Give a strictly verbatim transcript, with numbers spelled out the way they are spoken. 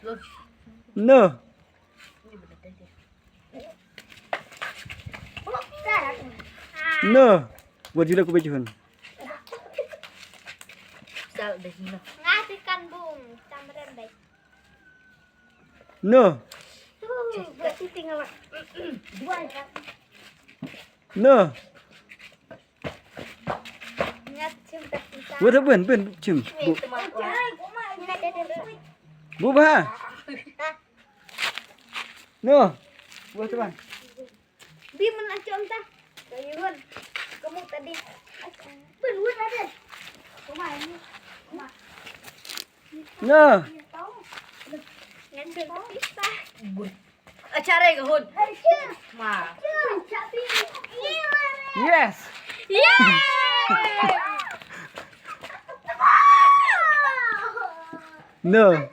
No. No. Wat jula ku bejun. Sal de no. Ngasih kan bung, tamren baik. No. Tuh, berarti tinggal dua ya. No. Ngat cim tak bisa. Wat ben ben cim. Bu. Ngat ada. Bu bah. No. Wat ben. Bi mun acom ta. Kayu wan. Kamu tadi. Bun wan ada. Kuma ini. Kuma. No. Ngan bil pisa. Acara ka hun. Ma. Yes. Yeah. No.